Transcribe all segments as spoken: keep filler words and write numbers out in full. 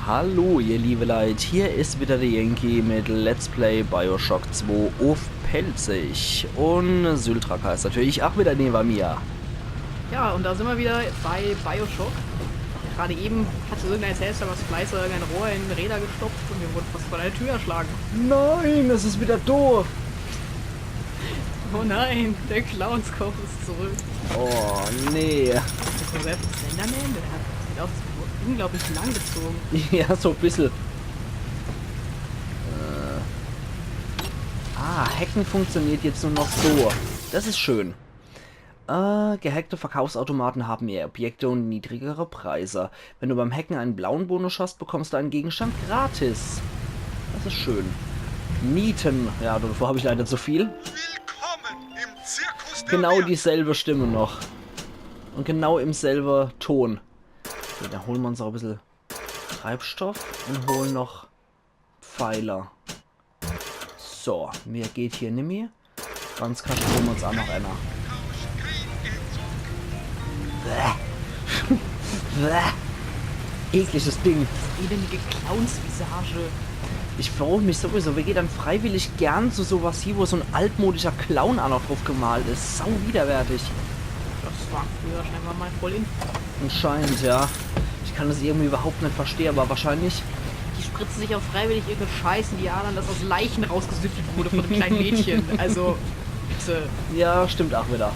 Hallo, ihr liebe Leit, hier is wieder de Yankee mit Let's Play Bioshock zwei uff Pälzisch. Un Syltraka is natürlich ach wieder newe mir. Ja, und da sind wir wieder bei Bioshock. Gerade eben hat irgendein Seltsamer Splicer irgendein Rohr in Räder gestopft und wir wurden fast vor der Tür erschlagen. Nein, es is wieder do. Oh nein, der Clownskopf ist zurück. Oh, nee. Ist das der Slenderman? Der hat, sieht aus, als wäre unglaublich langgezogen. Ja, so e bissel. Äh. Ah, Hacken funktioniert jetzt nur noch so. Das is schön. Äh, gehackte Verkaufsautomaten haben mehr Objekte und niedrigere Preise. Wenn du beim Hacken einen blauen Bonus hast, bekommst du einen Gegenstand gratis. Das is schön. Nieten. Ja, davor hab ich leider zu viel. Willkommen im Zirkus der Genau Werte. Dieselbe Stimme noch. Und genau im selbe Ton. Okay, dann holen wir uns auch e bissel Treibstoff und holen noch Pfeiler. So, mehr geht hier nimmi. Ganz kascht holen wir uns auch noch einer. Bäh. Bäh. Ekliges Ding. Elendige Clownsvisage. Ich frage mich sowieso, wer geht dann freiwillig gern zu sowas hin, wo so ein altmodischer Clown auch noch drauf gemalt ist. Sau widerwärtig. Das war früher scheinbar mal voll in. Anscheinend, ja. Ich kann das irgendwie überhaupt nicht verstehen, aber wahrscheinlich. Die spritzen sich auch freiwillig irgendeinen Scheiß in die Adern, das aus Leichen rausgesüffelt wurde von einem kleinen Mädchen. Also, bitte. Ja, stimmt auch wieder.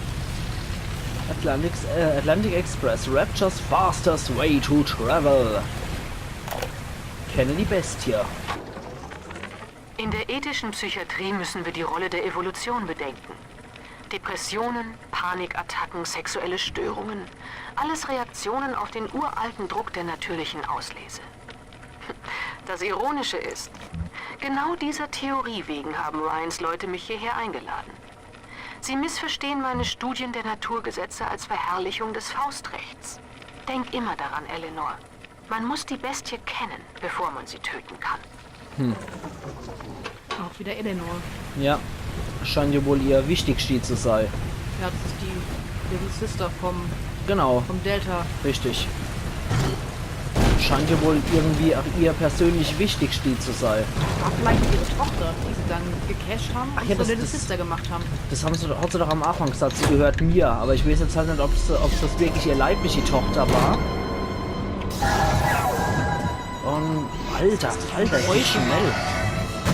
Atlantic, äh, Atlantic Express, Rapture's fastest way to travel. Kenne die Bestie. In der ethischen Psychiatrie müssen wir die Rolle der Evolution bedenken. Depressionen, Panikattacken, sexuelle Störungen, alles Reaktionen auf den uralten Druck der natürlichen Auslese. Das Ironische ist, genau dieser Theorie wegen haben Ryans Leute mich hierher eingeladen. Sie missverstehen meine Studien der Naturgesetze als Verherrlichung des Faustrechts. Denk immer daran, Eleanor. Man muss die Bestie kennen, bevor man sie töten kann. Auch wieder Eleanor. Ja, scheint ja wohl ihr Wichtigste zu sein. Ja, das ist die Little Sister vom, Genau, vom Delta. Richtig. Scheint ja wohl irgendwie auch ihr persönlich Wichtigste zu sein. War vielleicht ihre Tochter, die sie dann gecached haben Ach und ja, zur das, Little das, Sister gemacht haben. Das haben sie, hat sie doch am Anfang gesagt, sie gehört mir. Aber ich weiß jetzt halt nicht, ob es, ob es das wirklich ihr leibliche Tochter war. Und Alter, Alter, ist die schnell.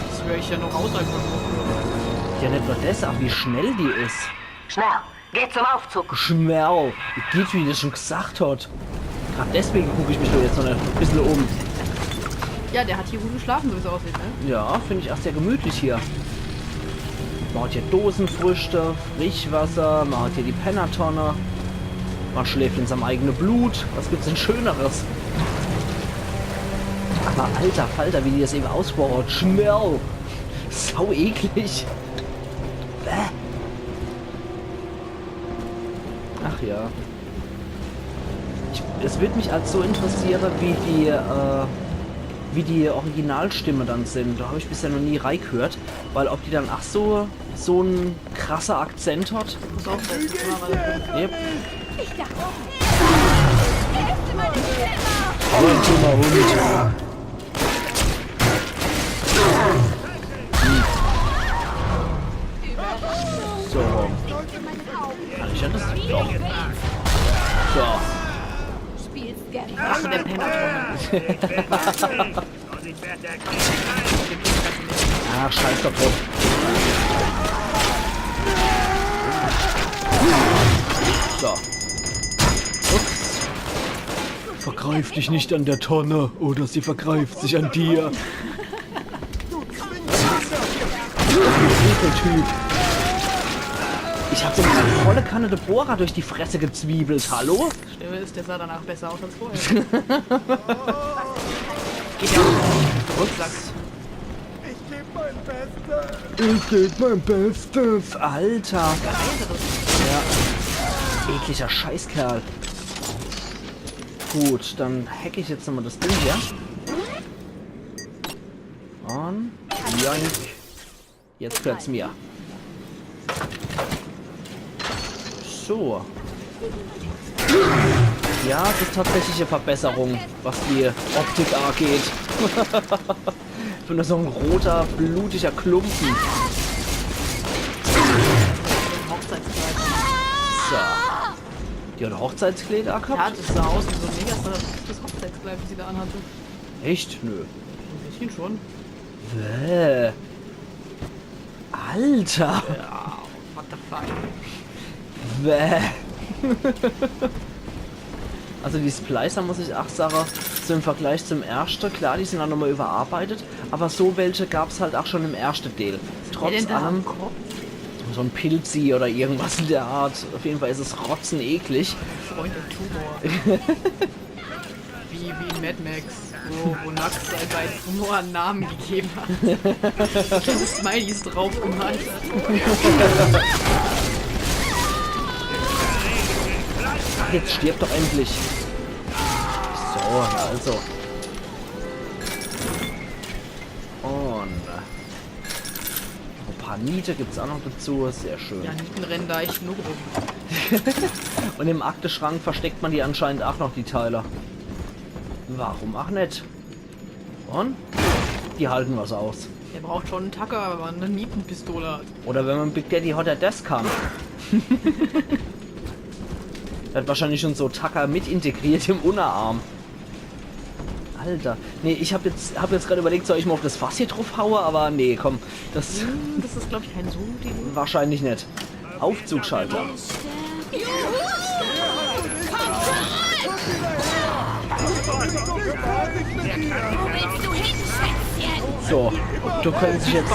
Das höre ich ja noch außerhalb von Woche. Ja, nicht nur das, aber wie schnell die ist. Schnell, geht zum Aufzug. Schnell, geht, wie das schon gesagt hat. Grad deswegen gucke ich mich doch jetzt noch ein bisschen um. Ja, der hat hier gut geschlafen, so wie es aussieht, ne? Ja, finde ich auch sehr gemütlich hier. Man hat hier Dosenfrühstück, Frischwasser, man hat hier die Pennertonne. Man schläft in seinem eigenen Blut. Was gibt's denn Schöneres? Aber alter Falter, wie die das eben ausgesprochen hat. Schnell. Sau eklig. Bäh. Ach ja. Ich, es würde mich halt so interessieren, wie die, äh, wie die Originalstimme dann sind. Da habe ich bisher noch nie reingehört, weil ob die dann ach so, so ein krasser Akzent hat. Pass auf, da ist die Kamera. Yep. Ich dachte, die Hälfte meines Zimmers. Hund. So. Kann ich ja das doch. So. Ach, der Penner. Ach, scheiß doch drauf. So. Ups. Vergreif dich nicht an der Tonne, oder sie vergreift sich an dir. Ekeltyp. Ich habe dem volle Kanne de Bohrer durch die Fresse gezwiebelt. Hallo? Schlimme ist, der sah danach besser aus als vorher. Geht ja auch. Rucksack. Ich gebe mein Bestes. Ich gebe mein Bestes, Alter. Ja. Ekliger Scheißkerl. Gut, dann hacke ich jetzt nochmal das Ding hier. Und joink. Jetzt gehört's mir. So. Ja, das ist tatsächlich eine Verbesserung, was die Optik angeht. Ich bin nur so ein roter, blutiger Klumpen. Hochzeitskleid. So. Die hat ein Hochzeitskleid Ja, angehabt? Das sah aus wie so ein mega das Hochzeitskleid, das sie da anhatte. Echt? Nö. Ein bisschen schon. Bäh. Alter. Ja, what the fuck. Bäh. Also die Splicer, muss ich auch sagen, so im Vergleich zum ersten, klar, die sind auch nochmal überarbeitet, aber so welche gab's halt auch schon im ersten Teil. Trotz Wer denn da allem am Kopf? So ein Pilzi oder irgendwas in der Art. Auf jeden Fall ist es rotzeneklig. Freund im Tumor. Wie, wie in Mad Max, wo, wo Nux seinen beiden Tumoren Namen gegeben hat. Kleine Smileys drauf gemalt. Ach, jetzt stirb doch endlich. So, na also. Und ein paar Niete gibt's auch noch dazu, sehr schön. Ja, Nieten rennen da echt nur rum. Und im Akteschrank versteckt man die anscheinend auch noch, die Teile. Warum auch nicht? Und? Die halten was aus. Der braucht schon einen Tucker, wenn man eine Nietenpistole hat. Oder wenn man Big Daddy Hot Desk kann. Der hat wahrscheinlich schon so Tucker mit integriert im Unterarm. Alter. Nee, ich hab jetzt, hab jetzt gerade überlegt, soll ich mal auf das Fass hier drauf hauen, aber nee, komm. Das Hm, das ist, glaube ich, keine so gute Idee. Wahrscheinlich nicht. Aufzugschalter. Wo willst du hin, Schätzchen? So, du könntest dich jetzt.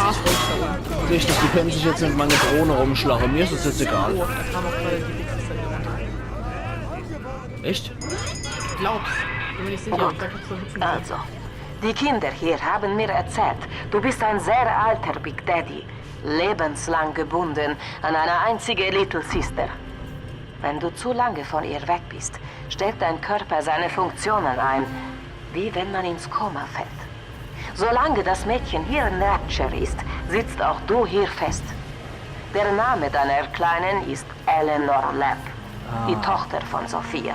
Richtig, du könntest dich jetzt mit meiner Drohne rumschlagen. Mir ist es jetzt egal. Oh, da kam auch gerade die Wichtigste wieder runter. Echt? Glaub's. Bin mir nicht sicher, ob da gibt's so Hüpfen. Also, die Kinder hier haben mir erzählt, du bist ein sehr alter Big Daddy, lebenslang gebunden an eine einzige Little Sister. Wenn du zu lange von ihr weg bist, stellt dein Körper seine Funktionen ein, wie wenn man ins Koma fällt. Solange das Mädchen hier in Rapture ist, sitzt auch du hier fest. Der Name deiner Kleinen ist Eleanor Lamb, die Tochter von Sophia.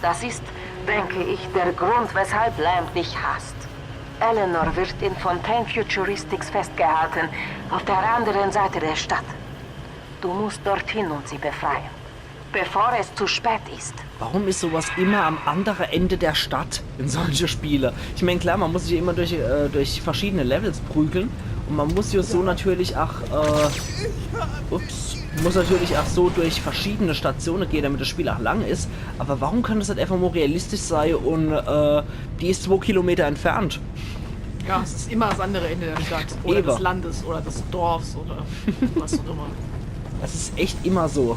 Das ist, denke ich, der Grund, weshalb Lamb dich hasst. Eleanor wird in Fontaine Futuristics festgehalten, auf der anderen Seite der Stadt. Du musst dorthin und sie befreien, bevor es zu spät ist. Warum ist sowas immer am anderen Ende der Stadt in solche Spiele? Ich meine, klar, man muss sich ja immer durch, äh, durch verschiedene Levels prügeln und man muss ja so natürlich auch, äh, ups, muss natürlich auch so durch verschiedene Stationen gehen, damit das Spiel auch lang ist. Aber warum kann das nicht einfach mal realistisch sein und äh, die ist zwei Kilometer entfernt? Ja, es ist immer das andere Ende der Stadt. Oder Eben. Des Landes oder des Dorfs oder was auch immer. Das ist echt immer so.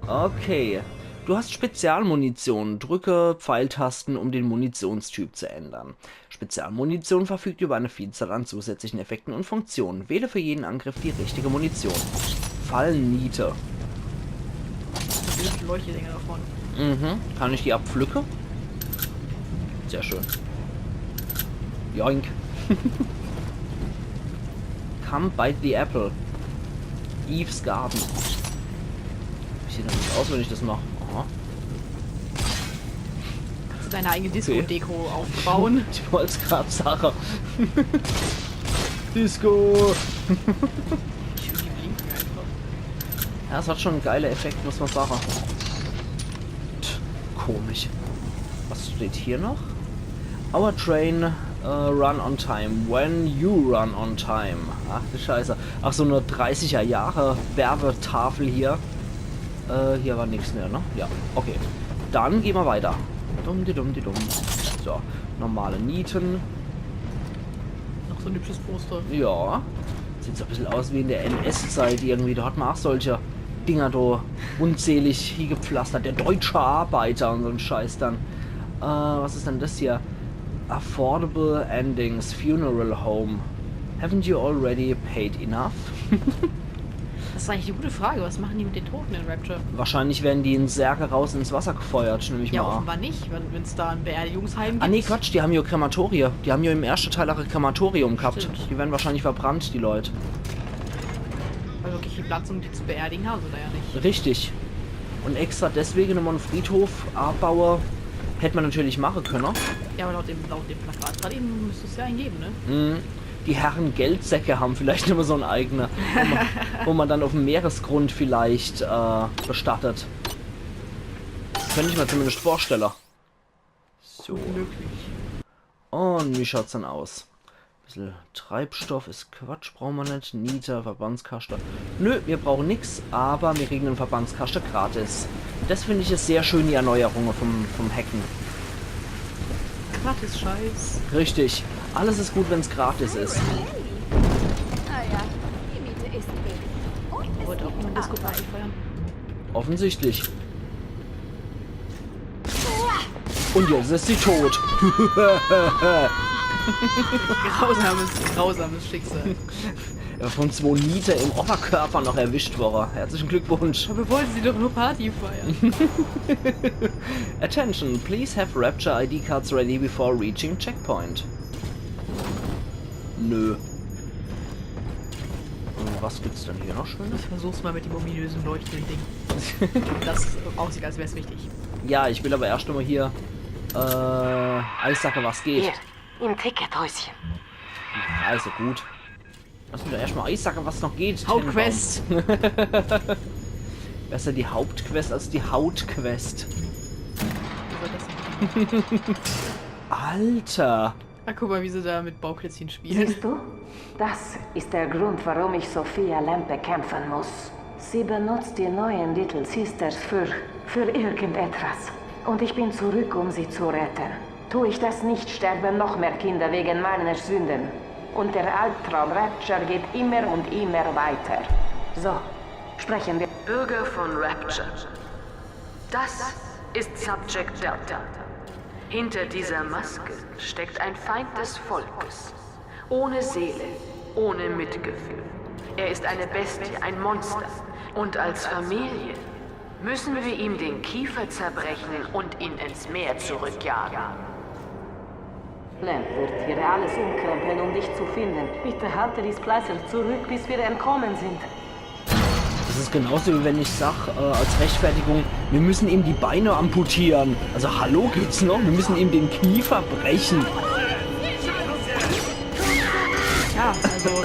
Okay. Du hast Spezialmunition. Drücke Pfeiltasten, um den Munitionstyp zu ändern. Spezialmunition verfügt über eine Vielzahl an zusätzlichen Effekten und Funktionen. Wähle für jeden Angriff die richtige Munition. Fallenniete. Die Leuchtdinger davon. Mhm. Kann ich die abpflücke? Sehr schön. Joink. Come bite the apple. Eve's Garden. Wie sieht das aus, wenn ich das mache? Aha. Kannst du deine eigene Disco-Deko aufbauen? Ich wollte es gerade sagen. Disco! Ich will die blinken einfach. Ja, es hat schon einen geilen Effekt, muss man sagen. Tch, komisch. Was steht hier noch? Our train uh, run on time. When you run on time. Ach du Scheiße. Ach, so eine dreißiger Jahre Werbetafel hier. Äh, hier war nichts mehr, ne? Ja, okay. Dann gehen wir weiter. Dumm, di dumm, di dumm. So, normale Nieten. Noch so ein hübsches Poster. Ja. Sieht so ein bisschen aus wie in der N S-Zeit irgendwie. Da hat man auch solche Dinger da unzählig hingepflastert. Der deutsche Arbeiter und so ein Scheiß dann. Äh, was ist denn das hier? Affordable Endings, Funeral Home. Haven't you already paid enough? Das ist eigentlich eine gute Frage. Was machen die mit den Toten in Rapture? Wahrscheinlich werden die in Särge raus ins Wasser gefeuert, nehme ich Ja, mal an. Offenbar nicht, wenn es da ein Beerdigungsheim gibt. Ah nee, Quatsch, die haben ja Krematorium. Die haben ja im ersten Teil auch ein Krematorium gehabt. Stimmt. Die werden wahrscheinlich verbrannt, die Leute. Weil wirklich viel Platz, um die zu beerdigen, haben sie da ja nicht. Richtig. Und extra deswege nochmal en Friedhof abbaue, hätt ma natürlich mache könne. Ja, aber laut dem, laut dem Plakat gerade eben müsste es ja einen geben, ne? Mhm. Die Herren Geldsäcke haben vielleicht nochmal so en eigene, wo ma, wo ma dann auf dem Meeresgrund vielleicht äh, bestattet. Könnt ich mir zumindest vorstelle. So. Möglich. Und wie schaut's dann aus? Bissel Treibstoff is Quatsch, brauche ma net. Niter, Verbandskaschte. Nö, mir brauche nix, aber mir kriegen en Verbandskaschte gratis. Das find ich is sehr schön, die Erneuerunge vom, vom Hacken. Gratis Scheiß. Richtig. Alles is gut, wenn's gratis is. Naja, die Miete ist billig. Und es Wollte auch gibt mal ein Disco Party feiern. Offensichtlich. Und jetzt is sie tot. Grausames, grausames Schicksal. Ja, von zwo Niter im Oberkörper noch erwischt worre. Herzlichen Glückwunsch. Aber wir wollten sie doch nur Party feiern. Attention, please have Rapture I D cards ready before reaching checkpoint. Nö. Und was gibt's denn hier noch Schönes? Ich versuch's mal mit dem ominösen leuchtenden Ding. Das aussieht, als wär's wichtig. Ja, ich will aber erst nochmal hier äh, Eissacke, was geht. Hier, im Tickethäuschen. Also gut. Lass mich doch erstmal Eissacke, was noch geht. Hauptquest. Besser die Hauptquest als die Hautquest. Alter. Ah, guck mal, wie sie da mit Bauklötzchen spielen. Siehst du? Das ist der Grund, warum ich Sophia Lamb bekämpfen muss. Sie benutzt die neuen Little Sisters für, für irgendetwas. Und ich bin zurück, um sie zu retten. Tue ich das nicht, sterben noch mehr Kinder wegen meiner Sünden. Und der Albtraum Rapture geht immer und immer weiter. So, sprechen wir. Bürger von Rapture. Das ist Subject Delta. Hinter dieser Maske steckt ein Feind des Volkes. Ohne Seele, ohne Mitgefühl. Er ist eine Bestie, ein Monster. Und als Familie müssen wir ihm den Kiefer zerbrechen und ihn ins Meer zurückjagen. Lamb wird hier alles umkrempeln, um dich zu finden. Bitte halte die Splicer zurück, bis wir entkommen sind. Das is genauso, wie wenn ich sag, äh, als Rechtfertigung, wir müssen ihm die Beine amputieren. Also hallo, geht's noch? Wir müssen ihm den Kiefer brechen. Ja, also,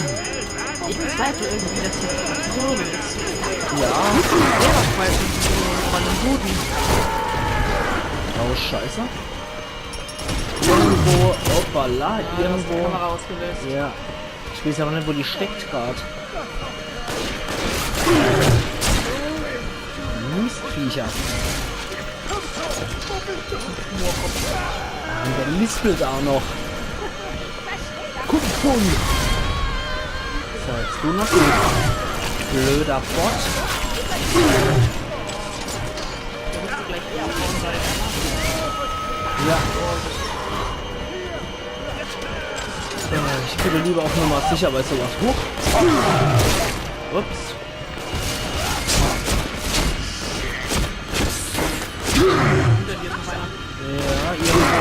ich bezweifle irgendwie, dass die Patrone ist. Ja. Der war vorher schon von einem Guten. Oh, scheiße. Irgendwo, hoppala, irgendwo. Kamera ausgelöst. Ja. Ich weiß aber net, wo die steckt grad. Mistviecher. Und der lispelt auch noch. Kumpfhund. So, jetzt du noch. Blöder Bot. Ja. Ja, ich gehe lieber auf Nummer sicher bei sowas. Huch. Ups. Ja, irgendwo.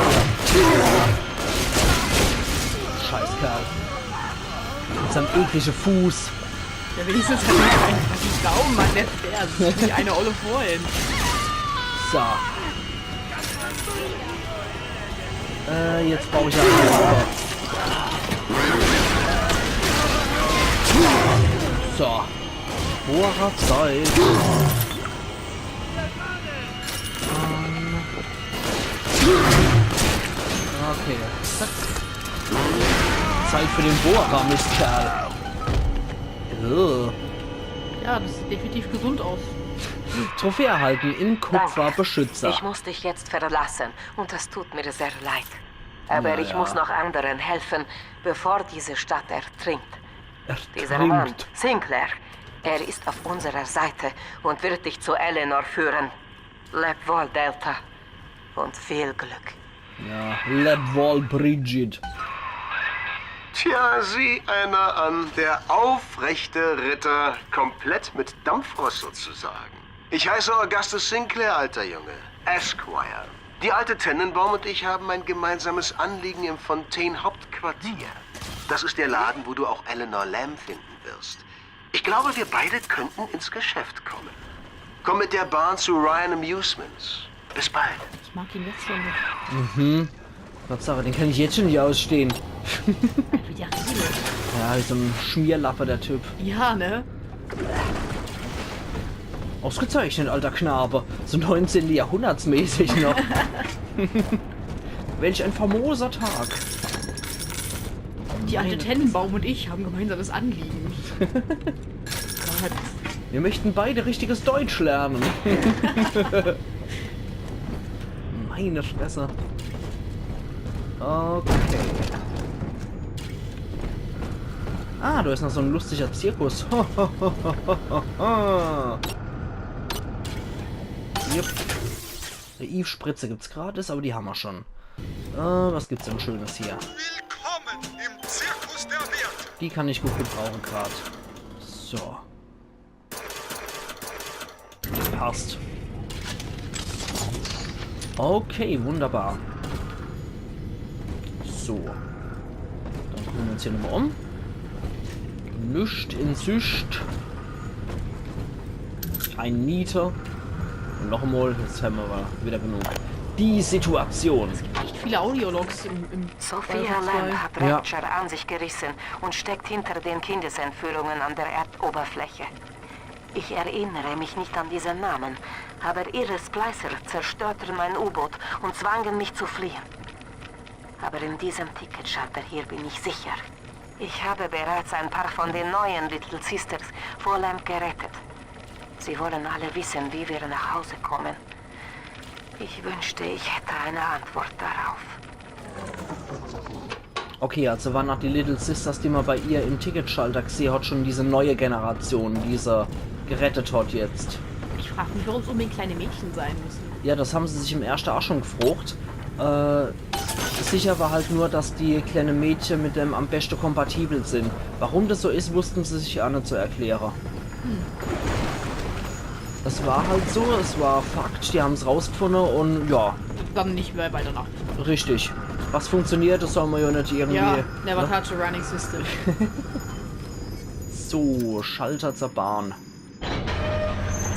Scheißkerl. Mit seinem ekligen Fuß. Ja, wenigstens hat er einen Daumen an der Ferse. Das ist nicht eine olle vorhin. So. Äh, jetzt brauche ich ja. So. Bohrerzeit. Ähm. Okay. Zack. Zeit für den Bohrer, Mistkerl. Ugh. Ja, das sieht definitiv gesund aus. Trophäe erhalten in Kupfer. Danke. Beschützer. Ich muss dich jetzt verlassen und das tut mir sehr leid. Aber ich muss noch anderen helfen, bevor diese Stadt ertrinkt. Dieser Mann, Sinclair, er ist auf unserer Seite und wird dich zu Eleanor führen. Leb wohl, Delta. Und viel Glück. Ja, leb wohl, Bridget. Tja, sieh einer an, der aufrechte Ritter, komplett mit Dampfrost sozusagen. Ich heiße Augustus Sinclair, alter Junge. Esquire. Die alte Tenenbaum und ich haben ein gemeinsames Anliegen im Fontaine Hauptquartier. Das ist der Laden, wo du auch Eleanor Lamb finden wirst. Ich glaube, wir beide könnten ins Geschäft kommen. Komm mit der Bahn zu Ryan Amusements. Bis bald. Ich mag ihn jetzt schon nicht. Tatsache, den kann ich jetzt schon nicht ausstehen. Wie der redet. Ja, wie so ein Schmierlappe, der Typ. Ja, ne? Ausgezeichnet, alter Knabe. So neunzehnten Jahrhundertsmäßig noch. Welch ein famoser Tag. Die alte Tennenbaum und ich haben gemeinsames Anliegen. Gott. Wir möchten beide richtiges Deutsch lernen. Meine Fresse. Okay. Ah, da ist noch so ein lustiger Zirkus. Ho, ho, ho, ho, ho, ho. Jupp. Die Eve-Spritze gibt's gratis, aber die haben wir schon. Äh, was gibt's denn Schönes hier? Willkommen im Zirkus der Werte. Die kann ich gut gebrauchen grad. So. Passt. Okay, wunderbar. So. Dann gucken wir uns hier nochmal um. Nüscht in Süscht. Ein Niete. Und noch einmal, jetzt haben wir aber wieder genug. Die Situation. Echt viele Audiologs im, im Sophia Bioshock Lamb zwei. hat Ja. Rapture an sich gerissen und steckt hinter den Kindesentführungen an der Erdoberfläche. Ich erinnere mich nicht an diesen Namen, aber ihre Splicer zerstörten mein U-Boot und zwangen mich zu fliehen. Aber in diesem Ticketschalter hier bin ich sicher. Ich habe bereits ein paar von den neuen Little Sisters vor Lamb gerettet. Sie wollen alle wissen, wie wir nach Hause kommen. Ich wünschte, ich hätte eine Antwort darauf. Okay, also waren auch die Little Sisters, die man bei ihr im Ticketschalter gesehen hat, schon diese neue Generation, die sie gerettet hat jetzt. Ich frage mich, warum es unbedingt kleine Mädchen sein müssen. Ja, das haben sie sich im ersten auch schon gefragt. Äh, sicher war halt nur, dass die kleinen Mädchen mit dem am besten kompatibel sind. Warum das so ist, wussten sie sich auch nicht zu erklären. Das war halt so, es war Fakt, die haben's rausgefunden und ja, Dann nicht mehr weiter nach. Richtig. Was funktioniert, das soll man ja nicht irgendwie. Ja, never Ne? touch a running system. So, Schalter zur Bahn. Das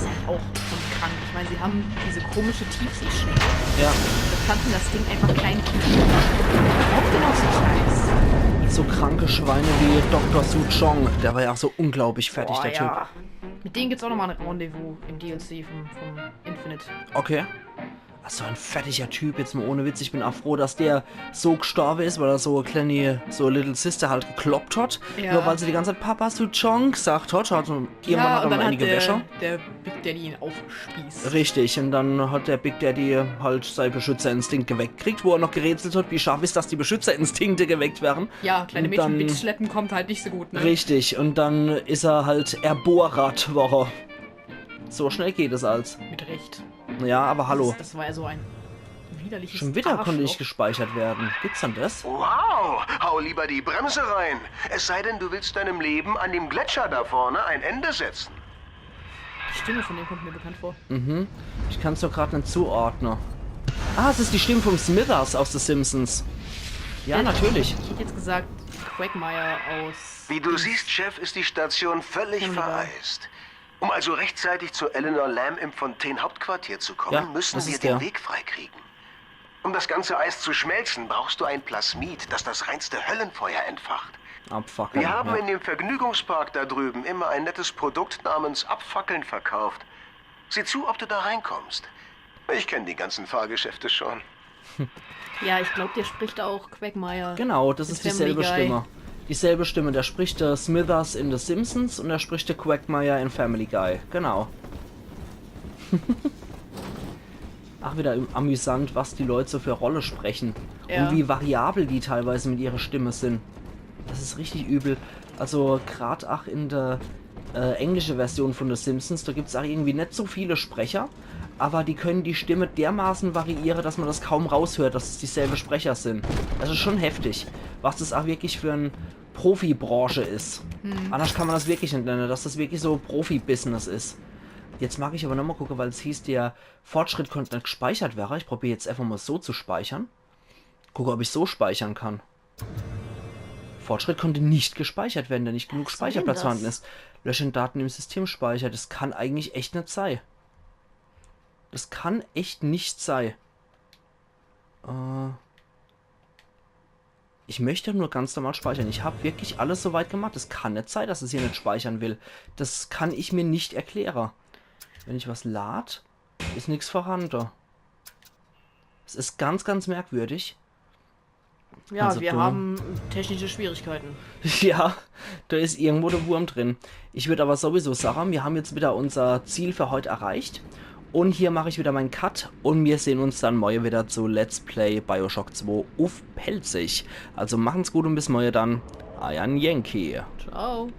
ist halt auch schon krank. Ich meine, sie haben diese komische Tiefseeschnecke. Ja, Da kannten das Ding einfach klein. Warum genau so Scheiß? so kranke Schweine wie Doktor Su Chong. Der war ja auch so unglaublich fertig, Boah, der Typ. Ja. Mit denen gibt's auch nochmal ein Rendezvous im D L C vom, vom Infinite. Okay. Also ein fertiger Typ, jetzt mal ohne Witz. Ich bin auch froh, dass der so gestorben ist, weil er so eine kleine, so Little Sister halt gekloppt hat. Ja. Nur weil sie die ganze Zeit Papa Su Chong gesagt hat, hat irgendwann Ja, hat und er dann eine hat der, Gewäscher. Der Big Daddy ihn aufgespießt. Richtig, und dann hat der Big Daddy halt seinen Beschützerinstinkt geweckt gekriegt, wo er noch gerätselt hat, wie scharf ist, dass die Beschützerinstinkte geweckt werden. Ja, kleine Und Mädchen dann- mitschleppen kommt halt nicht so gut, ne? Richtig, und dann ist er halt erborat worden. So schnell geht es als. Mit Recht. Ja, aber hallo. Das, das war ja so ein widerliches Schon wieder konnte ich Arschloch. Gespeichert werden. Gibt's dann das? Wow, hau lieber die Bremse rein. Es sei denn, du willst deinem Leben an dem Gletscher da vorne ein Ende setzen. Die Stimme von dem kommt mir bekannt vor. Ich kann's doch gerade nicht zuordnen. Ah, es ist die Stimme vom Smithers aus The Simpsons. Ja, natürlich. Ich hätte jetzt gesagt Quagmire aus. Wie du siehst, Chef, ist die Station völlig Wunderbar. vereist. Um also rechtzeitig zu Eleanor Lamb im Fontaine-Hauptquartier zu kommen, Ja, müssen was wir ist den der? Weg freikriegen. Um das ganze Eis zu schmelzen, brauchst du ein Plasmid, das das reinste Höllenfeuer entfacht. Abfackeln. Wir haben Ja. in dem Vergnügungspark da drüben immer ein nettes Produkt namens Abfackeln verkauft. Sieh zu, ob du da reinkommst. Ich kenne die ganzen Fahrgeschäfte schon. Ja, ich glaube, der spricht auch Quagmire. Genau, das ist Family dieselbe Guy. Stimme. Dieselbe Stimme, der spricht der Smithers in The Simpsons und der spricht der Quagmire in Family Guy. Genau. Ach, wieder am- amüsant, was die Leute so für Rolle sprechen. Ja. Und wie variabel die teilweise mit ihrer Stimme sind. Das ist richtig übel. Also, grad auch in der äh, englische Version von The Simpsons, da gibt's auch irgendwie nicht so viele Sprecher, aber die können die Stimme dermaßen variieren, dass man das kaum raushört, dass es dieselbe Sprecher sind. Das ist schon heftig, was das auch wirklich für eine Profibranche ist. Anders kann man das wirklich nicht nennen, dass das wirklich so Profibusiness ist. Jetzt mag ich aber nochmal gucken, weil es hieß, der Fortschritt konnte nicht gespeichert werden. Ich probiere jetzt einfach mal so zu speichern. Gucke, ob ich so speichern kann. Fortschritt konnte nicht gespeichert werden, da nicht genug Was soll denn Speicherplatz das? vorhanden ist. Löschen Daten im Systemspeicher, das kann eigentlich echt nicht sein. Das kann echt nicht sei. Äh, ich möchte nur ganz normal speichern. Ich hab wirklich alles soweit gemacht. Es kann net sei, dass es hier net speichern will. Das kann ich mir nicht erkläre. Wenn ich was lad, is nix vorhande. Es is ganz, ganz merkwürdig. Ja, Also wir du- haben technische Schwierigkeiten. Ja, da is irgendwo der Wurm drin. Ich würd aber sowieso sagen, wir haben jetzt wieder unser Ziel für heute erreicht. Und hier mache ich wieder meinen Cut und wir sehen uns dann morgen wieder zu Let's Play Bioshock zwei uff Pälzisch. Also machen's gut und bis morgen dann. Eier Yankee. Ciao.